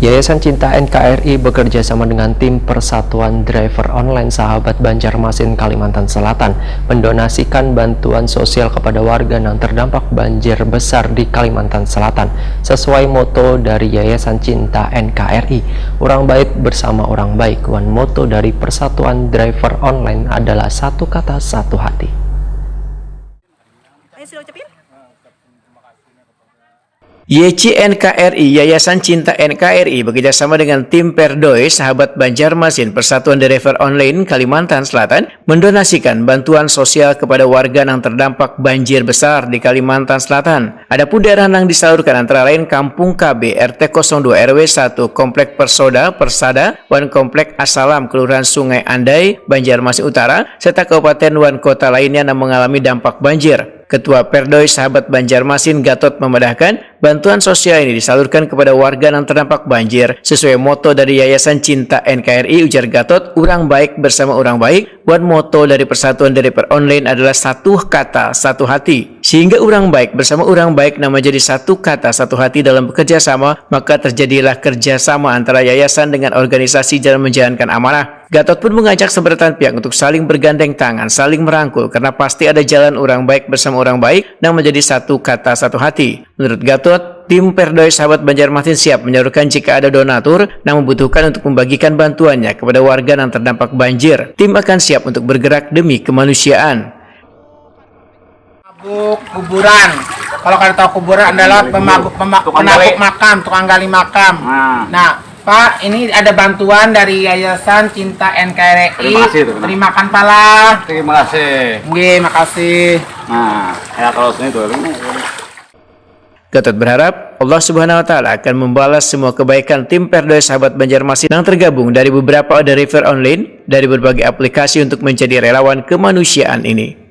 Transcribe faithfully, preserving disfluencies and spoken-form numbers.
Yayasan Cinta N K R I bekerja sama dengan tim Persatuan Driver Online Sahabat Banjarmasin Kalimantan Selatan mendonasikan bantuan sosial kepada warga yang terdampak banjir besar di Kalimantan Selatan. Sesuai moto dari Yayasan Cinta N K R I, orang baik bersama orang baik, wan moto dari Persatuan Driver Online adalah satu kata satu hati. Y C N K R I, Yayasan Cinta N K R I bekerjasama dengan tim Perdoy Sahabat Banjarmasin Persatuan Driver Online Kalimantan Selatan mendonasikan bantuan sosial kepada warga yang terdampak banjir besar di Kalimantan Selatan. Adapun daerah yang disalurkan antara lain Kampung K B R T kosong dua R W satu, Komplek Persoda Persada, wan Komplek Asalam Kelurahan Sungai Andai, Banjarmasin Utara, serta kabupaten wan kota lainnya yang mengalami dampak banjir. Ketua Perdoy Sahabat Banjarmasin Gatot memadahkan, bantuan sosial ini disalurkan kepada warga yang terdampak banjir sesuai moto dari Yayasan Cinta N K R I, ujar Gatot, urang baik bersama urang baik, wan moto dari Persatuan Driver Online adalah satu kata, satu hati. Sehingga urang baik bersama urang baik yang menjadi satu kata, satu hati dalam bekerja sama, maka terjadilah kerja sama antara yayasan dengan organisasi dalam menjalankan amanah. Gatot pun mengajak seberetan pihak untuk saling bergandeng tangan, saling merangkul, karena pasti ada jalan urang baik bersama urang baik yang menjadi satu kata satu hati. Menurut Gatot, tim Perdoy Sahabat Banjarmasin siap menyalurkan jika ada donatur yang membutuhkan untuk membagikan bantuannya kepada warga yang terdampak banjir. Tim akan siap untuk bergerak demi kemanusiaan. Mabuk kuburan. Kalau kada tahu kuburan adalah pemabuk, pema, Tukang penabuk gali. Makam, tukang gali makam. Nah. Nah, Pak, ini ada bantuan dari Yayasan Cinta N K R I. Terima kasih, terima. Terima kasih pala. Terima kasih. Nggih, makasih. Nah, ya kalau sini tuh. Gatot berharap Allah Subhanahu wa Ta'ala akan membalas semua kebaikan tim Perdoy Sahabat Banjarmasin yang tergabung dari beberapa driver online dari berbagai aplikasi untuk menjadi relawan kemanusiaan ini.